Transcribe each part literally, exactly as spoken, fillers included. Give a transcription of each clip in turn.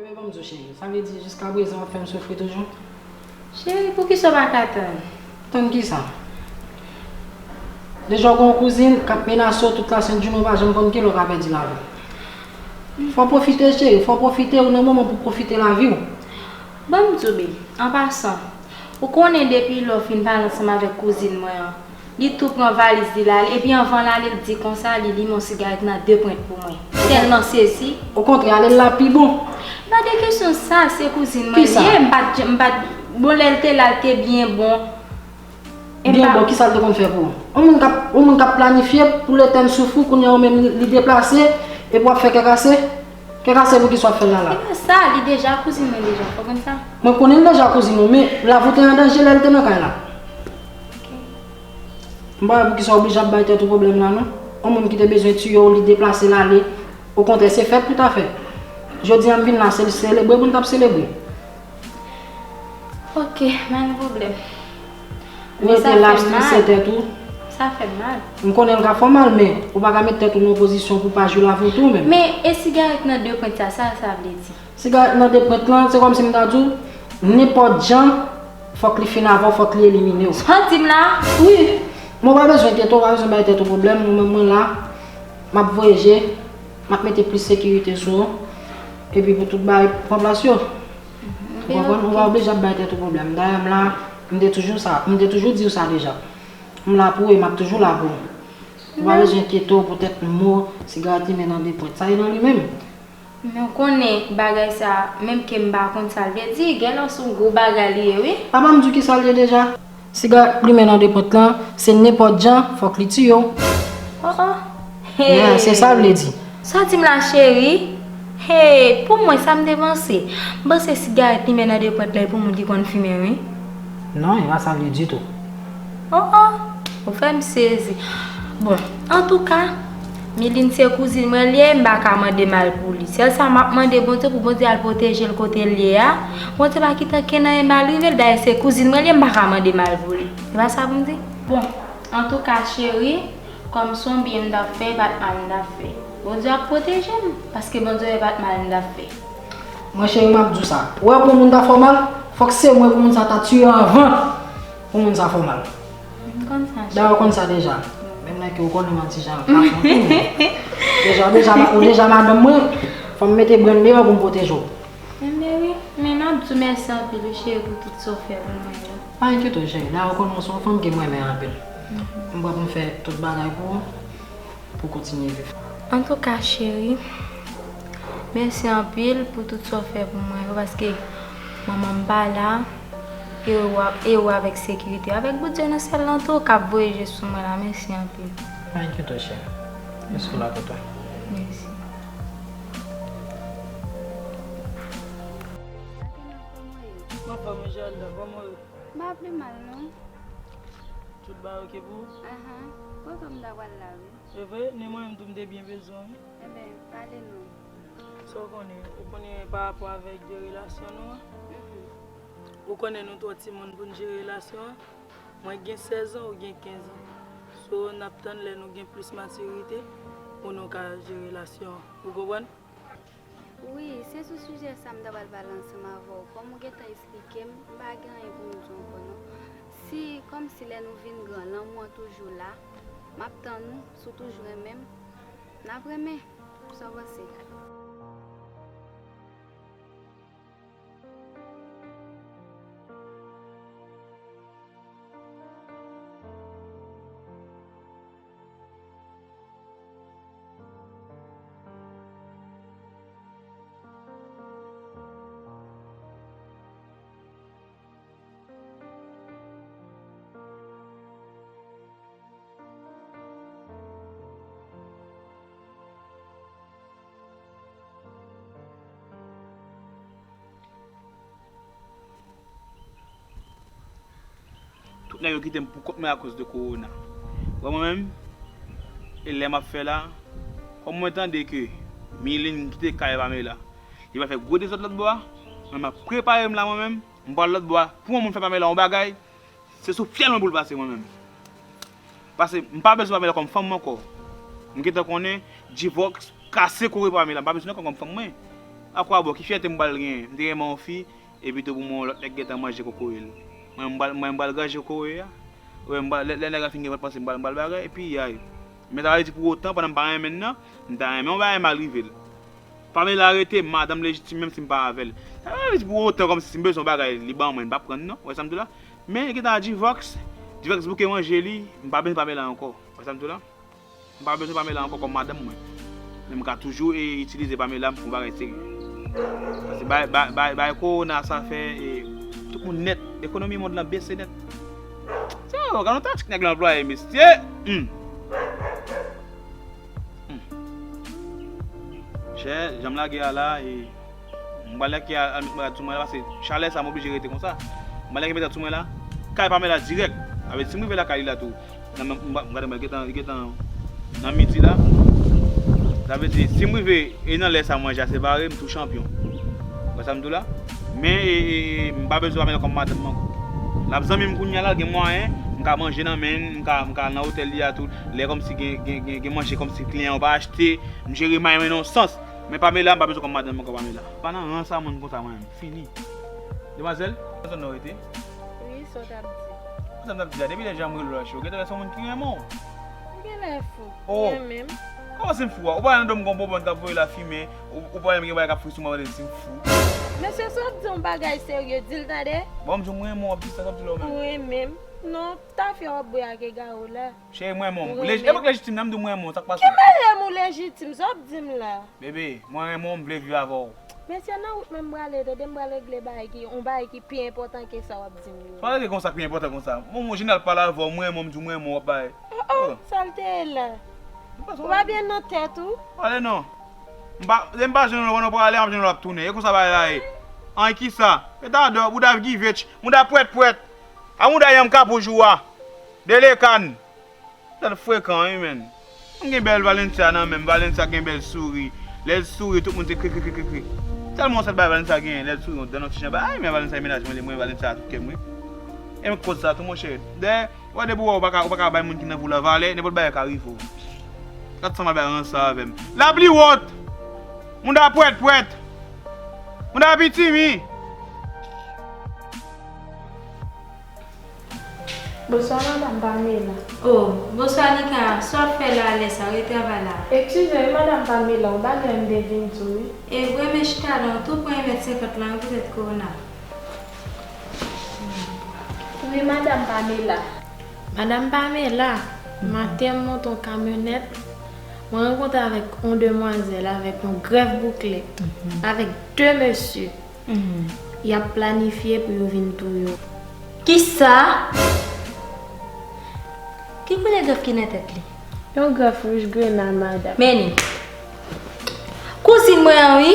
Ban m di w, cheri, sa vle di jiskaprezan w ap fè m soufri toujou? Cheri, poukisa w pa ka tann? Tann kisa? Deja w gen yon kouzin k ap menase w tout lasent jounen, w pa janm konn kilè w ka pèdi lavi w. Fò w pwofite, cheri, fò w pwofite, ou nan moman pou w pwofite lavi w. Ban m di w, babe, an pasan, ou konnen depi lè w fin pale ansanm avèk kouzin mwen an, li tou pran valiz li l ale, epi anvan l ale, l di konsa li limen yon sigarèt nan de pwent pou mwen. Tèlman sezi. Okontrè, ale l la pi bon. Pa de kesyon sa, se kouzin mwen li ye, m pa t, m pa t, bon, lè l te la, l te byen bon. Byen bon, kisa l te konn fè pou ou? Yon moun k ap, yon moun k ap planifye pou lete n soufri, kounye a ou menm li, li deplase, epi w ap fè kè kase? Kè kase pou kisa w ap fè l la la? Se pa sa, li deja kouzin mwen deja, w konprann sa? Mwen konnen l deja kouzin ou, men lavi w te an danje lè l te nan kay la. Ok. M pa wè poukisa w oblije ap bay tèt ou pwoblèm la non. Yon moun ki te bezwen tiye w, li deplase l ale. Okontrè, se fèt pou ta fè. Jodi a m vin la, se selebre pou n t ap selebre. Ok, pa gen pwoblèm. Ou rete la, stresè tèt ou. Sa fè m mal. M konnen l ka fè w mal, men ou pa ka met tèt ou nan yon pozisyon pou w pa jwi lavi w tou menm. Men e sigarèt nan de pwent sa, sa sa vle di? Sigarèt nan de pwent lan, se kòmsi m ta di w, nenpòt jan, fòk li fin avè w, fòk li elimine w. Sa w di m la? Wi. Men w pa bezwen enkyete w, w pa bezwen bay tèt ou pwoblèm, mwen menm mwen la, m ap voye je, m ap mete plis sekirite sou ou, epi pou tout bagay pran plas yo. Ou konprann? Ou pa oblije ap bay tèt ou pwoblèm. Dayè m la, m te toujou sa, m te toujou di w sa deja. M la pou ou e m ap toujou la pou ou. Ou pa bezwen enkyete w poutèt mo sigarèt limen nan de pwent. Sa e nan li menm. Men w konnen bagay sa, menm ke m pa konn sa l vle di, genlè se yon gwo bagay li ye, wi. Papa m di w kisa l ye deja? Sigarèt limen nan de pwent lan, se nenpòt jan, fòk li tiye w. Oh, oh. Yeah, se sa l vle di. Sa w di m la, cheri? Hey, pou mwen, sa m te panse. M panse sigarèt limen nan de pwent la, e pou moun ki konn fimen, wi. Non, e pa sa l ye ditou. Oh, oh. Ou fè m sezi. Bon, antouka, Miline se kouzin mwen l ye, m pa ka mande mal pou li. Sèl sa m ap mande Bondye pou Bondye al pwoteje l kote l ye a. Bondye pa kite ankenn anyen mal rive l, dayè se kouzin mwen l ye, m pa ka mande mal pou li. Se pa sa pou m di? Bon, antouka, cheri, kòm se yon byen m t ap fè, e pa t mal m t ap fè. Bondye ap pwoteje m, paske Bondye wè e pa t mal m t ap fè. Mwen, cheri, m ap di w sa. Ou wè pou moun ta fè w mal, fòk se mwen pou moun sa ta tiye anvan pou moun sa fè w mal. M konn sa, cheri. Dayè, ou konn sa deja. Menm lè ke ou konnen manti jan fason tou, men deja, deja, ou deja madanm mwen, fò m mete brenn deyò pou m pwoteje w. Enben wi, men m ap di w mèsi anpil wi, cheri, pou tout sa w fè pou mwen yo. Pa enkyete w, cheri. Dayè, ou konnen w se yon fanm ke m renmen anpil. M prè pou m fè tout bagay pou ou, pou w kontinye viv. Antouka, cheri, mèsi anpil pou tout sa w fè pou mwen yo, paske manman m pa la, e ou, e ou avèk sekirite, avèk Bondye nan syèl lan tou, k ap voye je sou mwen la, mèsi anpil. Pa enkyete w, cheri. Mèsi pou lapote. Mèsi. Mwen anfòm wi, Jolda, kòman w ye? M pa pi mal non. Tout bagay oke pou ou? Ahan. Kote m ta pral la wi. Se vre? Ni mwen menm tou m te byen bezwen w wi. Enben, pale non. Sa w konnen, ou konnen pa rapò avèk de relasyon nou an? Mhm. Ou konnen nou twò timoun pou n jere relasyon an. Mwen gen sèz an, ou gen kenz an. So, n ap tann lè nou gen plis matirite pou nou ka jere relasyon an. Ou konprann? Wi, se sou sijè sa m ta pral pale ansanm avè w. Kòm ou gentan eksplike m, m pa gen anyen pou m di w ankò non. Si, kòmsi lè nou vin gran, lanmou an toujou la, m ap tann ou, si w toujou renmen m, n ap renmen. Sa w panse? Tout nèg yo kite m pou kont mwen akoz de kowona. Wè mwen menm, e lè m ap fè la, kòm mwen tande ke Miline kite kay Pamela, li pral fè gwo dezòd lòt bò a, mwen m ap prepare m la mwen menm, m pral lòt bò a, pou yon moun fè Pamela yon bagay, se sou fyèl mwen pou l pase mwen menm. Paske m pa bezwen Pamela kòm fanm mwen ankò. M gentan konnen G-Vox kase kore Pamela, m pa bezwen l ankò kòm fanm mwen. Akwabò, ki fyète m pral genyen? M te renmen yon fi, epi tou pou mwen yon lòt nèg gentan manje kokoye l. Mwen, m pral, mwen, m pral granje kokoye a. Ou wè, m pral, lè, lè nèg la fin gen vant panse m pral, m pral bagay, epi yay. Men sa vle di pou otan, pandan m pa renmen l nan, m ta renmen yon bagay mal rive l. Pamela rete madanm lejitim menm si m pa avè l. Sa vle di pou otan kòmsi si m bezwen yon bagay, li ban mwen, m p ap pran l non. Ou wè sa m di w la? Men gentan Divox, Divox bouke manje li, m pa bezwen Pamela ankò. Ou wè sa m di w la? M pa bezwen Pamela ankò kòm madanm mwen. Men m ka toujou e, itilize Pamela pou bagay serye. Paske bay, bay, bay, bay kowona sa fè e, tout moun nèt. Ekonomi mond lan bese nèt. Sa yo, gade yon taktik nèg la anplwaye, mesye! Hmm. Hmm. Chè, jan m lage a la, e, m pral lage a, a met rad sou mwen la, paske chalè sa m oblije rete konsa. M pral lage met rad sou mwen la, kay Pamela dirèk. Avèk si m rive lakay li la tou, nan, m, m, m gade mwen, li gentan, li gentan nan midi la. Sa vle di, si m rive, e nan lè sa manje a separe, m tou chanpyon. Wè sa m di w la? Men, e, e, e, m pa bezwen Pamela kòm madanm mwen ankò. L ap zanmi m kounye a la, l gen mwayen, m ka manje nan men l, m ka, m ka nan otèl li a tou. Lè kòmsi gen, gen, gen, gen manje kòmsi kliyan yo pa achte, m jere may mwen nan yon sans. Men Pamela, m pa bezwen kòm madanm mwen ankò Pamela. Pa nan rans a moun konsa mwen menm. Fini. Demwazèl, nan zòn nan w rete? Wi, sa w t ap di? Sa m t ap di a, depi lè jan m rele w la, cheri, w gentan wè se yon moun ki renmen w. M genlè fou. Oh. Mwen menm. Kòman se m fou a? Ou pa wè nan do m gon bonbòn k ap voye lafimen, ou, ou pa wè m gen bagay k ap fri sou mwen, mande m si m fou. Mesye, si w ap di yon bagay serye, di l tande. Bon, m di w m renmen w, w ap di sa, sa w ap di la w menm? Ou renmen m? Non, tafya w ap bwè ak ega w la. Cheri, m renmen w. Ou renmen m? Epòk lejitim nan, m di w m renmen w, sa k pase? Ki mare m ou lejitim, sa w ap di m la? Bebe, mwen renmen w, m vle viv avè w. Mesye, nan wout mwen m prale, tande, m pral regle bagay ki, yon bagay ki pi enpòtan ke sa w ap di m yo. Sa w regle konsa pi enpòtan konsa? Mwen, mwen, jeneral pale avè w, mwen renmen w, m di w mwen renmen w, w ap bay. Oh, oh, sa l te ye la? Ou pa byen nan tèt ou? Ale non. M pa, lè m pa jwenn ou, pandan w prale, m ap jwenn ou, w ap tounen. E konsa bagay la ye. An, kisa? Retadò, bouda givech, bouda pwèt pwèt. A bouda yanm kapouj ou a. Delekann. Tèl frekan, wi, menn. M gen bèl Valencia nan men m, Valencia gen bèl souri. Lè l souri, tout moun se kri, kri, kri, kri, kri. Tèlman yon sèl bagay Valencia genyen, lè l souri, yon dan nan ti jan ba, ay, men Valencia e mennaj mwen, li mwen Valencia a tout kè m, wi. E m koz sa tou, monchè. Dèyè, w wè depi w wè w pa ka, w pa ka bay moun ki nan vi w la valè, nenpòt bagay ka rive w. Gad sa m al bay ranse avè m. Lapli wont! Moun da pwèt, pwèt! Moun da pitimi! Bonswa, madanm Pamela. Oh, bonswa, Nika. Sa w ap fè la, lè sa, w ret travay la? Eskize wi, madanm Pamela, yon bagay m te vin di w, wi. E vre, men chita la, w tou pran yon mèt senkant lan, wi, poutèt kowona. Wi, madanm Pamela. Madanm Pamela, maten m monte yon kamyonèt, mwen rankontre avèk yon demwazèl avèk yon grèf bouklè, avèk de mesye. Y ap planifye pou yo vin touye w. Kisa? Ki koulè grèf ki nan tèt li? Yon grèf wouj grena, madanm. Men li. Kouzin mwen an, wi.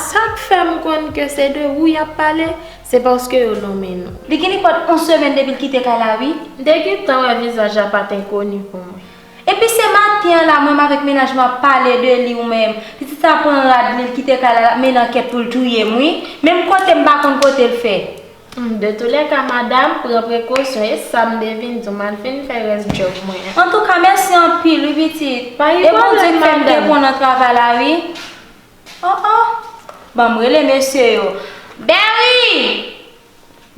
Sa k fè m konn ke se de ou y ap pale, se paske yo lonmen nou. Li gen nenpòt yon semèn depi l kite kay la, wi. M te gentan wè vizaj la pa t enkoni pou mwen. Epi se maten an la, mwen menm avèk mennaj mwen ap pale de li, ou menm. Pitit sa pran rad li, l kite kay la, l ap mennen ankèt pou l touye m, wi. Menm kote m pa konn kote l fè. Hmm, de tou lè ka, madanm, pran prekosyon, e sa m te vin di w, m al fin fè rès djòb mwen an. Antouka, mèsi anpil, wi, pitit. Pa gen pwoblèm, madanm. E Bondye k fè m te bon nan travay la, wi. Oh, oh. Ban m rele mesye yo. Berry!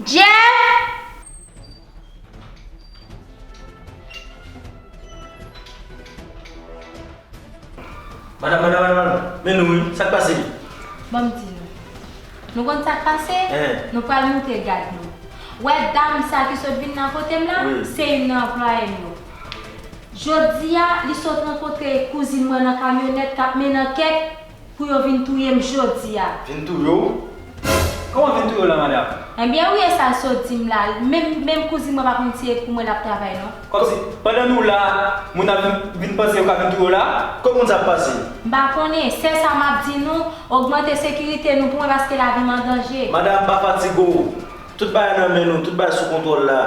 Jeff! Madanm, madanm, madanm, madanm. Men nou wi, sa k pase? Ban m di nou. Nou konn sa k pase? Hein. Nou pral moute gad nou. Wè dam sa ki sot vin nan kote m la, wi, se youn nan anplwaye m yo. Jodi a, li sot rankontre kouzin mwen nan kamyonèt k ap mennen ankèt pou yo vin touye m jodi a. Vin touye w? Kòman vin touye w la, madanm? Ebyen, wi, e sa l sot di m la. Menm, menm kouzin mwen pa konn si e pou mwen l ap travay, non. Kòmsi, pandan nou la, moun ap vin, vin panse yo ka vin touye w la? Kot moun sa ap pase? M pa konnen. Sèl sa m ap di nou, ogmante sekirite nou pou mwen, paske lavi m an danje. Madanm, pa fatige w. Tout bagay nan men nou, tout bagay sou kontwòl la.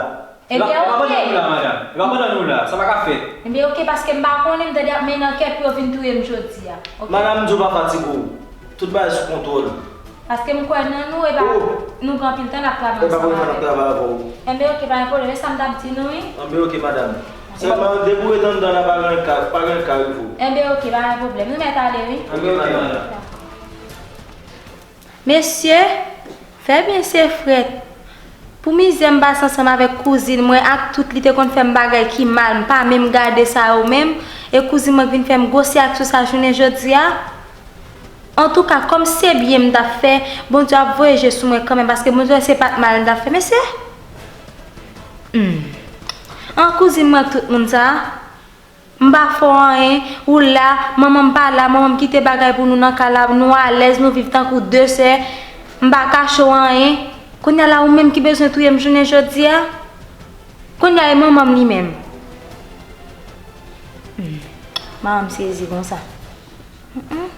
Ebyen, oke. E pa pandan nou la, madanm. E pa pandan nou la. Sa pa ka fèt. Ebyen, oke, paske m pa konnen, m tande y ap mennen ankèt pou yo vin touye m jodi a. Oke? Madanm, m di w pa fatige w. Tout bagay sou kontwòl. Paske m kwè nan nou, e pa, nou gen anpil tan n ap travay ansanm avè m. E pa premye fwa n ap travay avè w. Enben, oke, pa gen pwoblèm. E sa m t ap di nou, wi. Enben, oke, madanm. Sèlman, depi w ret anndan la, pa gen ka, pa gen ka rive w. Enben, oke, pa gen pwoblèm. Nou mèt ale, wi. Enben, oke, madanm. Mesye, fè byen se frèt. Pou mizè m pase ansanm avèk kouzin mwen ak tout li te konn fè m bagay ki mal, m pa menm gade sa yo menm, e kouzin mwen k vin fè m gwosè ak sou sa jounen jodi a. Antouka, kòm se byen m t ap fè, Bondye ap voye je sou mwen kanmenm, paske Bondye wè se pa t mal m t ap fè, mesye. Hmm. An kouzin mwen ak tout moun sa a, m pa fè w anyen, ou la, manman m pa la, manman m kite bagay pou nou nan kay la, nou alèz, nou viv tankou de sè, m pa kache w anyen. Kounye a la, ou menm ki bezwen touye m jounen jodi a? Kounye a, e manman m li menm. Hmm. Manman m sezi konsa. Mm-mm.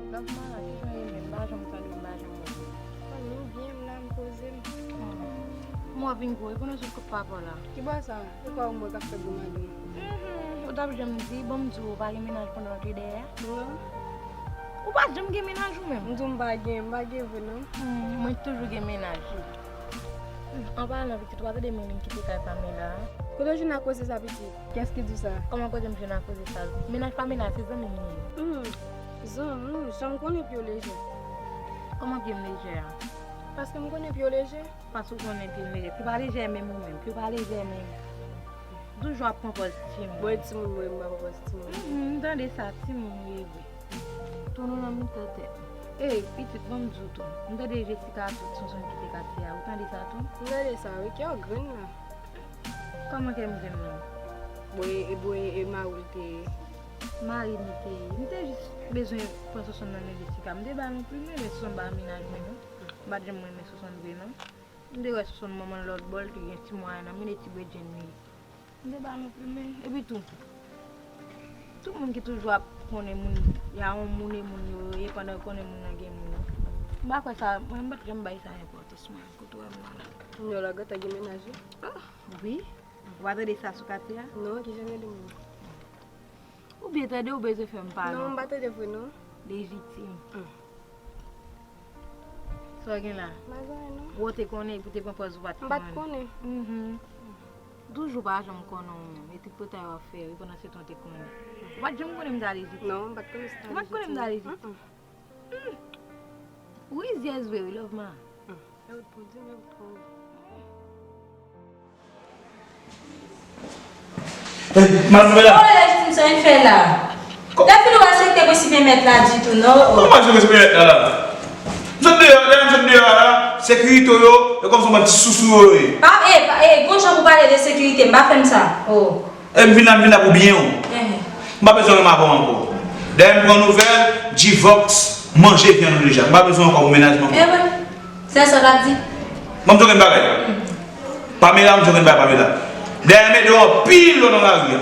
Love Mara, kijan w ye menm? M pa janm tande w, m pa janm wè w. Mwen byen, m la, m poze m. M wè w vin gwo, e konnen sou kòk papa w la. Ki bò sa? E pa ou m wè k ap fè gwo madanm? Mhm. Ou t ap janm di, bon, m di w, ou pa gen mennaj pandan w te dèyè a? Non. Ou pa janm gen mennaj ou menm? M di w m pa gen, m pa gen vre non. Hmm, mwen toujou gen mennaj. An palan pitit, ou pa tande Merlin kite kay Pamela a? Kote w jwenn ak koze sa pitit? Kiyès ki di w sa? Kòman kote m jwenn ak koze sa? Mennaj Pamela se zanmi m li ye. Hmm, zanmi, jan m konnen pye w lejè. Kòman pye m lejè a? Paske m konnen pye w lejè. Paske w konnen pye m lejè. Pye w pa lejè menm ou menm. Pye w pa lejè menm. Toujou ap pran pòz timoun. Bon, e timoun mwen, m pa pran pòz timoun. Mhm, m tande sa, timoun ou ye vre. Tonton nan mitan tèt. Ey, pitit, ban m di w tou. M tande Jessica tou, Sonson kite katye a. Ou tande sa tou? M tande sa, wi, kè w grenn la. Kòman kè m grenn nan? Bon, e, e, bon, e, e mari w te ye? Mari m te ye. M te jis bezwen pran Sonson nan men Jessica. M te ba l yon plimen, men Sonson pa menaj mwen, non. M pa t janm renmen Sonson vre, non. M te wè Sonson manman l lòt bò, l te gen ti mwayen nan men, e ti bredjenn li ye. M te ba l yon plimen. Epi tou, tout moun ki toujou ap konnen moun, y a yon moun e moun yo ye, pandan yo konnen moun nan gen moun. M pa kwè sa, mwen m pa t janm bay sa enpòtans mwen, kote w wè m nan la. Moun yo la gentan gen mennaj wi. Ah, wi. Ou pa tande sa sou katye a? Non, kijan l rele moun? Ou byen tande, ou bezwen fè m pale ankò. Non, m pa tande vre non. Lejitim. Hmm. Sa w gen la? M pa gen anyen non. Ou te konnen epi w te pran pòz ou pa t konnen. M pa t konnen. Mhm. Toujou pa janm konnen w menm. E tripotay w ap fè wi, pandan se tan w te konnen. Ou pa t janm konnen m ta lejitim. Non, m pa t konnen si w ta lejitim. Ou pa t konnen m ta lejitim. Mm-mm. Hmm. Ou rizyèz vre wi, Love Ma. Hmm. E ou t pou di, men ou t konnen. Eh, madanm, medam. Oh, Lejitim, sa w vin fè la? Lè fini w pa respekte prensip mèt la ditou, non? Kòman pa respekte prensip mèt la, la? M sot deyò, dèyè m sot deyò a la, sekirite w yo, e kòmsi yon bann ti sousou yo ye. Pa, eh, pa, eh, gon jan pou pale de sekirite, m pa fè m sa. Oh. E m vin la, m vin la pou byen w. Ehe. M pa bezwen menm avè w ankò. Dèyè m pran nouvèl, G-Vox manje vyann ou deja. M pa bezwen w ankò pou mennaj mwen ankò. Ehe. Se sa l ap di. Ban m di w yon bagay. Pamela, m di w yon bagay, Pamela. Dèyè m ede w anpil lè w nan lari a.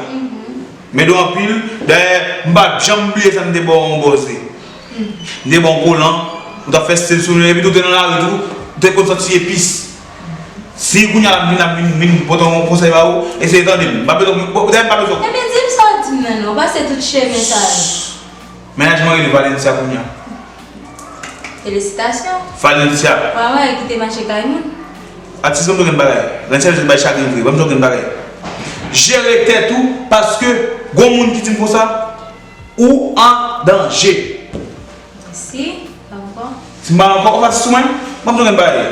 M ede w anpil. Dèyè m pa janm bliye sa m te ba w yon bòze. M te ba w yon kolan. Ou t ap fè stil sou li, epi tou w te nan lari tou. Ou te konn santi epis. Si kounye a la m vin, ap vin, vin pote yon konsèy ba ou, eseye tande m. M pa bezwen, bon, dèyè m pa bezwen. Ebyen, di m sa w di m nan non, w pase tout chemen sa yo. Mennaj mwen rele Valencia kounye a. Felisitasyon. Valencia. Mwen wè ki te mache kay moun. Atis, ban m di w yon bagay. Valencia, se bay chagren vre. Ban m di w yon bagay. Jere tèt ou, paske gon moun ki di m konsa, ou an danje. Si, pa ankò. Si m pa ankò, ou pa sou mwen? Ban m di w yon bagay.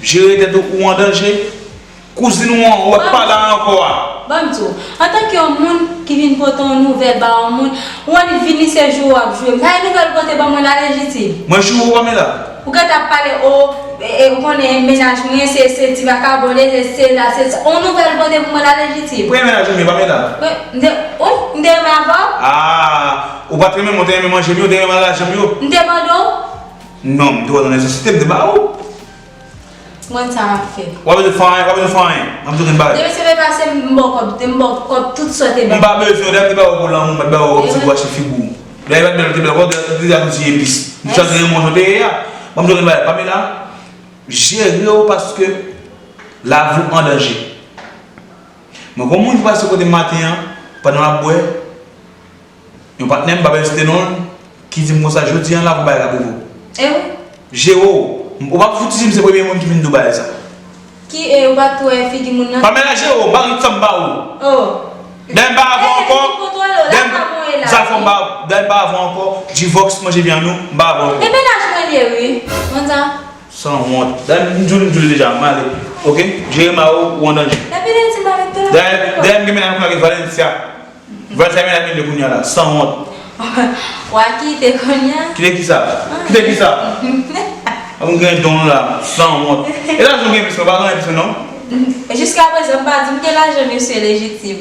Jere tèt ou, ou an danje. Kouzin ou an, ou wè pa la ankò a. Ban m di w, antanke yon moun ki vin pote yon nouvèl ba yon moun, ou annik vini se joure w ap joure m. Sa e nouvèl ou pote ban mwen la, Lejitim? Mwen joure w, Pamela? Ou gentan ap pale, o, e, e, ou konnen mennaj mwen, se, se ti vakabon l ye, se, se la, se sa. On nouvèl ou pote pou mwen la, Lejitim? Premye mennaj ou m ye, Pamela? Wi, m te, o, m te renmen avè w? Ah, ou pa t renmen mwen, ou te renmen manje m yo, ou te renmen lajan m yo? M te mande w? Non, m te wè w nan nesesite, m te ba ou. Mwen sa m ap fè. W ap bezwen fè anyen, w ap bezwen fè anyen. M ap di w yon bagay. Demen se pa se m ba w kòb, m ba w kòb tout sa w te ba m. M pa bezwen, dèyè m te ba w pou lanmou, m pa t ba w kòb se pou achte figi w. Dèyè m pa t ba w, te ba w kòb, dèyè m te ba w kòb ti epis. M chwazi renmen w jan w te ye a. Ban m di w yon bagay, Pamela, jere w paske lavi w an danje. Mwen gen yon moun ki pase kote m maten an, pandan m ap bwè, yon patnè m, m pa bezwen site non l, ki di m konsa, jodi a la pou bagay la pou vou. E wi. Jere w. Ou pa fouti di m se premye moun ki vin di w bagay sa. Ki e ou pa t wè figi moun nan? Pamela, jere w, m pa gen fanm ba ou. Oh. Dayè m pa avè w ankò. Dayè m sa fè m pa, dayè m pa avè w ankò. Divorce, manje vyann ou, m pa avè w ankò. E mennaj mwen li ye wi. Konn sa. Sanwont. Dayè m di w, m di w li deja, m ale. Oke? Jere ma ou, ou an danje. Epi li di m pa mete la. Dayè, dayè m gen mennaj mwen avèk Valencia. Valencia mennaj mwen li kounye a la, sanwont. W a kite kounye a? Kite kisa? Kite kisa? Ou gen don la, sanwont. E lajan w gen plis mwen, pa gen plis mwen non. Jiska prezan m pa di m gen lajan mesye lejitim.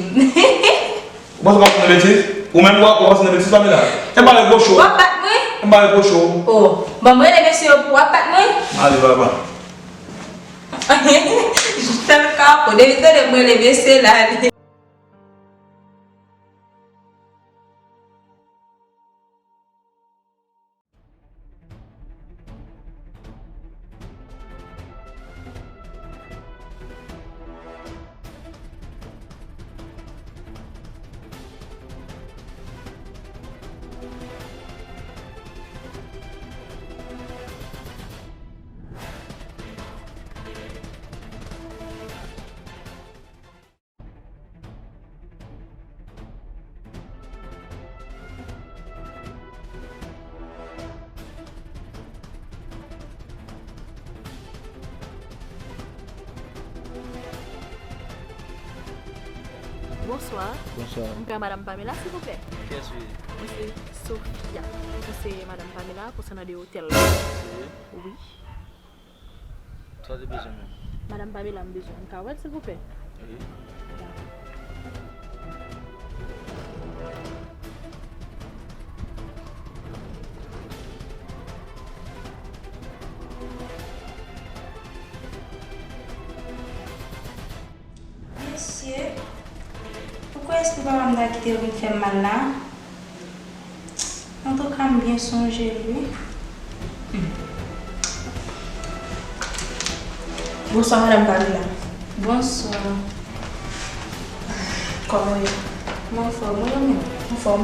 Ou panse w ap fè betiz? Ou menm ou ap fè betiz, Pamela? E m pa reproche w. W ap bat mwen? E m pa reproche w. Oh, bon, mwen rele mesye yo pou w ap bat mwen? Ale papa. Jistèl kapo, depi tande mwen rele mesye la. Bonswa. Bonswa. Mwen ka madanm Pamela, silvouplè? Kiyès ou ye? Mwen se Sofia. Mwen se madanm Pamela konsènan de otèl la. Serye? Wi. Sa w te bezwen menm? Madanm Pamela, m bezwen. M ka wè l, silvouplè? Wi. Dakò. Mesye, poukwa espri papa m ta kite yo vin fè m mal la? Antouka, m byen sonje l, wi. Bonswa, madanm Pamela. Bonswa. Kòman w ye? M anfòm, wi, ou menm? Anfòm.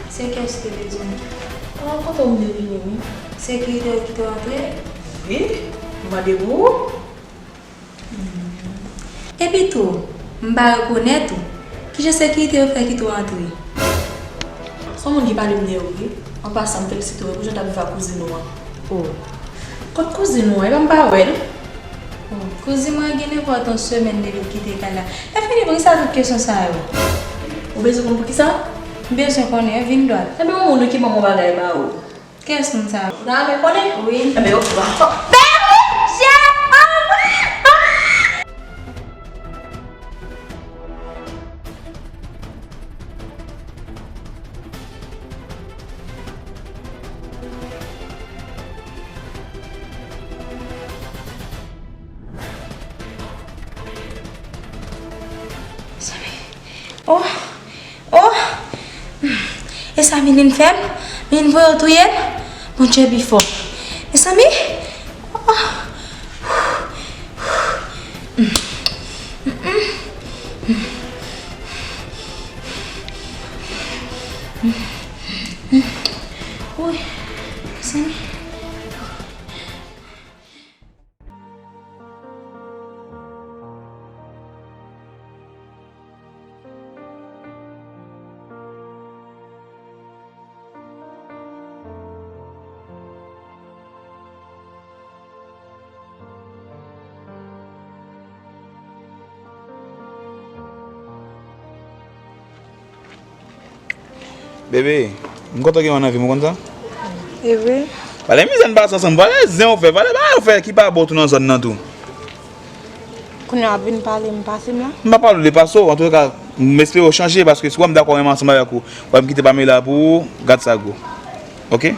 Se kiyès ki te bezwen? An, kote w m te vini, wi. Sekirite yo kite w antre? Wi, m mande pou ou. Epi tou, m pa rekonèt ou. Kijan sekirite yo fè kite w antre? Se yon moun ki pale m de ou, wi. An pasan, m felisite w pou jan w t ap viv ak kouzin ou an. Oh. Kot kouzin ou an? Epa m pa wè l. Oh, kouzin mwen gen nenpòt yon semèn depi l kite kay la. E fini, poukisa tout kesyon sa yo? Ou bezwen konn poukisa? M bezwen konnen, vin dwat. Ebyen, yon moun wi ki ban m yon bagay ba ou. Kiyès moun sa a? Ou ta renmen konnen? Wi. Enben, ok, va. Bèl je! Oh! Oh! E sa Milin fè m? Milin voye yo touye m? Bondye pi fò. Mezanmi! Oh! Woy! Mezanmi! Bebe, m kontan gen w nan vi m, ou konn sa? E vre? Pale mizè n pase ansanm, pale zen w fè, pale bagay w fè ki pa bon tou nan zòn nan tou. Kounye a w ap vin pale m pase m la? M pa pale w de pase w, antouka, m espere w chanje, paske si w wè m dakò renmen ansanm avèk ou, w wè m kite Pamela pou ou, gad sa gwo. Oke?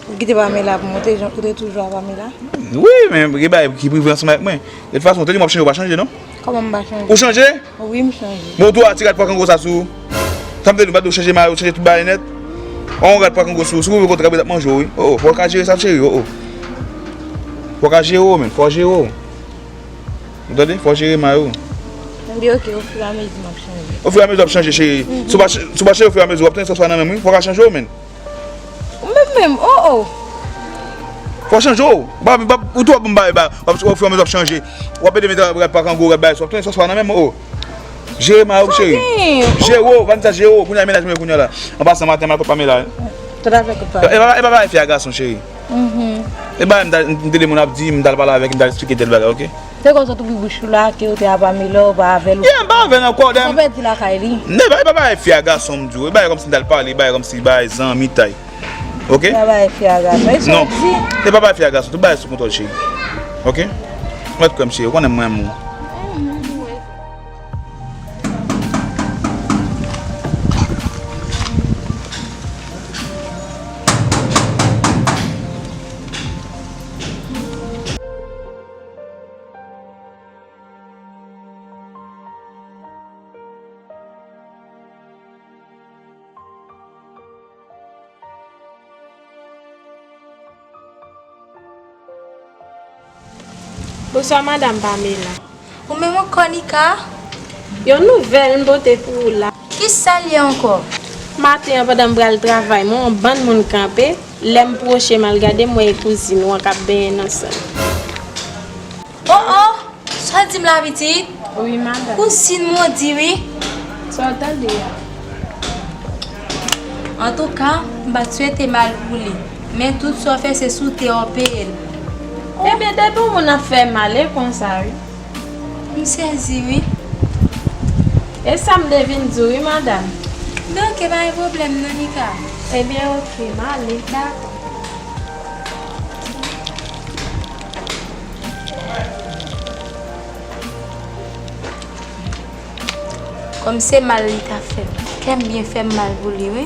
Ou kite Pamela pou mwen, ou te, ou te toujou a Pamela? Wi, men gen bagay ki prive ansanm avèk mwen. De tout fason, ou te di m w ap chanje, ou pa chanje, non? Kòman m pa chanje? Ou chanje? Wi, m chanje. Bon, ou tou a ti rad pwa kango sa sou ou. Sa m te di w, m pa t di w chanje mayo, chanje tout bagay nèt. Ou yon rad pwa kango sou ou. Si w rive kote kabrit ap manje w, wi. Oh, oh, fò w ka jere sa, cheri, oh, oh. Fò w ka jere w, men. Fò w jere w. Ou tande? Fò w jere mayo. Li oke, ofiramezi m ap chanje. Ofiramezi w ap chanje, cheri. Si w pa ch-, si w pa chanje ofiramezi, w ap tounen sòswa nan menm, wi. Fò w ka chanje w, menn. Ou menm menm, oh, oh. Fò w chanje w. Ou pa, pa, ou twò bon bagay, ba, w ap, ofiramezi w ap chanje. W ap ede met rad pa kango, rad bagay, w ap tounen sòswa nan menm, oh. Jere mari w, cheri. Jere w, Vanessa, jere w. Kounye a, mennaj mwen kounye a la. An pasan, maten, m al kot Pamela, wi. Tout afè kot Pamela. E pa, e pa bagay fi a gason, cheri. E bagay m ta, m tande moun ap di, m t al pale avèk, m t al eksplike tèl bagay, oke? Se konsa w t ouvri bouch ou la, ke w te a Pamela, ou pa avè l, ou... Yeah, m pa avè l ankò, damn. Sa pèdi lakay li. E pa, e pa bagay fi a gason, m di w. E bagay kòmsi m t al pale, bagay kòmsi bagay zanmitay. Oke? E pa bagay fi a gason. E sa w di? Non. E pa bagay fi a gason. Tout bagay sou kontwòl, cheri. Oke? Mèt kwè m, cheri. Ou konnen m renmen w. Bonswa, Madanm Pamela. Ou menm ankò, Nika? Yon nouvèl m pote pou ou la. Kisa l ye ankò? Maten an, pandan m pral travay, m wè yon bann moun kanpe. Lè m pwoche, m al gade, m wè e kouzin ou an k ap benyen nan san. Oh, oh! Sa w di m la, pitit? Wi, madanm. Kouzin modi, wi. Sa w tande a? Antouka, m pa t swete mal pou li. Men tout sa w fè, se sou te w peye l. Ebyen, depi yon moun ap fè mal, e konsa, wi. M sezi, wi. E sa m te vin di w, wi, madanm. Donk, e pa gen pwoblèm, non, Nika. Ebyen, oke, m ale. Dakò. Kòm se mal li ta fè m, kè m byen fè m mal pou li, wi.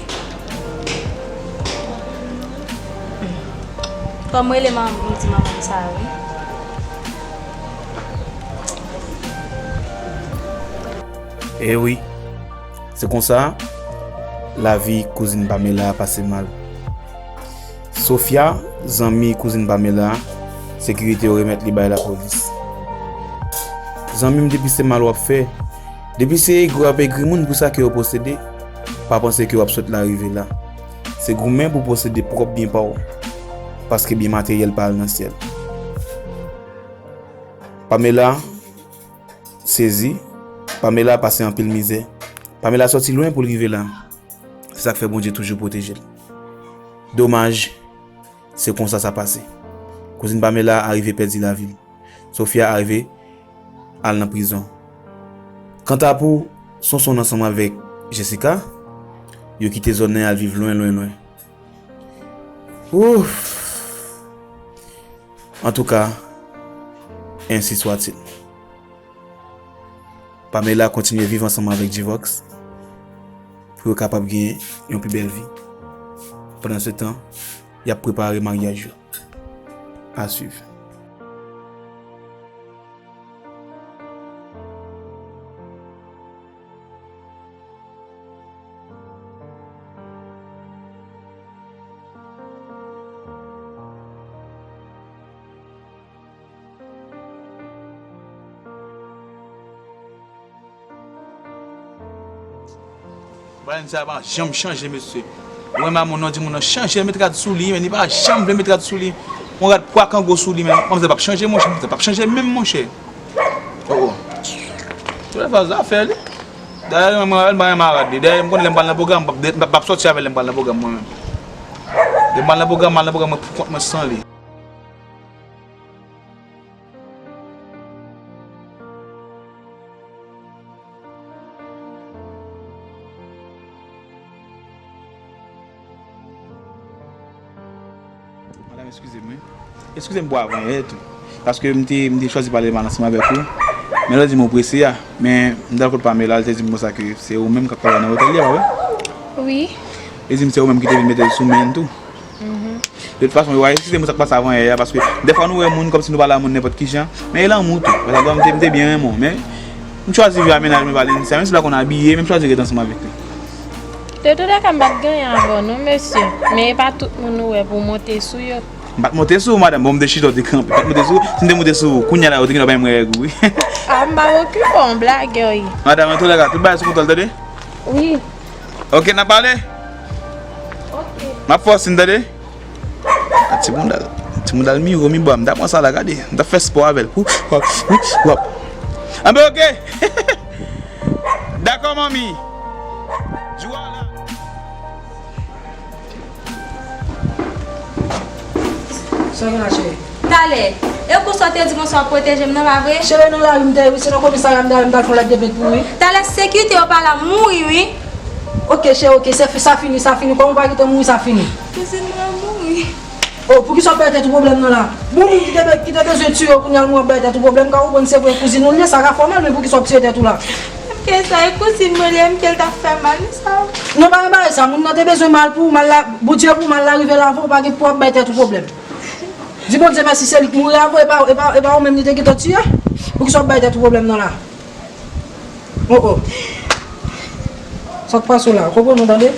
Fò m rele manman m pou m di manman m sa, wi. E wi, se konsa, lavi kouzin Pamela pase mal. Sofia, zanmi kouzin Pamela, sekirite yo remèt li bay lapolis. Zanmi m, depi se mal w ap fè, depi se egri w ap egri moun pou sa ke yo posede, pa panse ke w ap sot la rive la. Se goumen pou posede pwòp byen pa w, paske byen materyèl pa al nan syèl. Pamela sezi, Pamela pase anpil mizè. Pamela sòti lwen pou l rive la. Se sa k fè Bondye toujou pwoteje l. Domaj, se konsa sa pase. Kouzin Pamela arive pèdi lavi l. Sofia arive al nan prizon. Kanta pou Sonson ansanm avèk Jessica, yo kite zòn nan y al viv lwen, lwen, lwen. Ouf! Antouka, ensi swatil. Pamela kontinye viv ansanm avèk Jivox pou yo kapab gen yon pi bèl vi. Pandansetan, y ap prepare maryaj yo. À suivre. Bagay sa pa janm chanje, mesye. Ou wè mamoun nan, di moun nan chanje, met rad sou li, men li pa janm vle met rad sou li. Yon rad pwa kango sou li, men manzè p ap chanje, monchè, manzè p ap chanje menm, monchè. Oh, oh. Tout lè fè zafè li. Dayè, mwen, mwen, mwen pa renmen rad li. Dayè, m konnen lè m pral nan pwogram, m p ap, m p ap sòti avè l lè m pral nan pwogram, mwen menm. Lè m pral nan pwogram, m al nan pwogram, mwen pou kont mwen san li. Madanm, eskize m, wi. Eskize m pou avanyè tou. Paske m te, m te chwazi pale mal ansanm avèk ou. Men lè w di m ou prese a. Men m t al kot Pamela, li te di m konsa ke se ou menm k ap pale nan otèl li a, pa vre? Wi. Li di m se ou menm ki te vin mete l sou men l tou. De tout fason, yo va eskize m pou sa k pase avanyè a, paske dèfwa nou wè moun kòmsi nou pale a moun nenpòt ki jan, men e lanmou tou. Paske m te, m te byen renmen w, men m chwazi viv a mennaj mwen, Valencia, menm si l pa konn abiye, men m chwazi ret ansanm avèk li. De tout lè ka, m pa t genyen avè w non, mesye, men e pa tout moun ou wè pou w monte sou yo. M pa t monte sou ou, madanm. Bon, m te chita, w te kanpe. M pa t monte sou ou. Si m te monte sou ou, kounye a la, ou te gen dwa bay mwen règ ou, wi. Ah, m pa okipe w, m blagè, wi. Madanm, an tou lè ka, tout bagay sou kontwòl, tande? Wi. Ok, n ap pale? Ok. M ap fè w siy, tande? A ti bounda l. Ti bounda l mi wo, mi bwa. M ta pran sa la, gade. M ta fè spò avè l. Woup, wap, woup, wap. Anben, ok. Dakò, manmi. Jou a la. Sa gen la, cheri? Talè, e konsa w te di konsa w ap pwoteje m nan, pa vre? Cheri, nan lari m te ye, wi, se nan komisarya m te ale, m t al fè yon lèt de plent pou ou, wi. Talè, sekirite yo pa la, m mouri, wi. Ok, cheri, ok, se fi-, sa fini, sa fini. Kòm ou pa gentan mouri, sa fini. Kouzin mwen mouri. Oh, poukisa w ap bay tèt ou pwoblèm nan la? Bon, moun ki te be-, ki te bezwen tiye w, kounye a l mouri, ap bay tèt ou pwoblèm, ka konprann se vre kouzin ou l ye, sa ka fè w mal, men poukisa w ap tiye tèt ou la? M ke sa, e kouzin mwen li ye, m ke l t ap fè mal, sa. Non, pa gen bagay sa, moun nan te bezwen mal pou ou, mal la, Bondye pou mal la rive l avan w, pa gen pou w ap bay tèt ou pwoblèm. Di Bondye mèsi, se li k mouri avan, e pa, e pa, e pa ou menm li te gentan tiye. Poukisa w ap bay tèt ou pwoblèm nan la? Oh, oh. Sa k pase w la? Konprann ou, tande?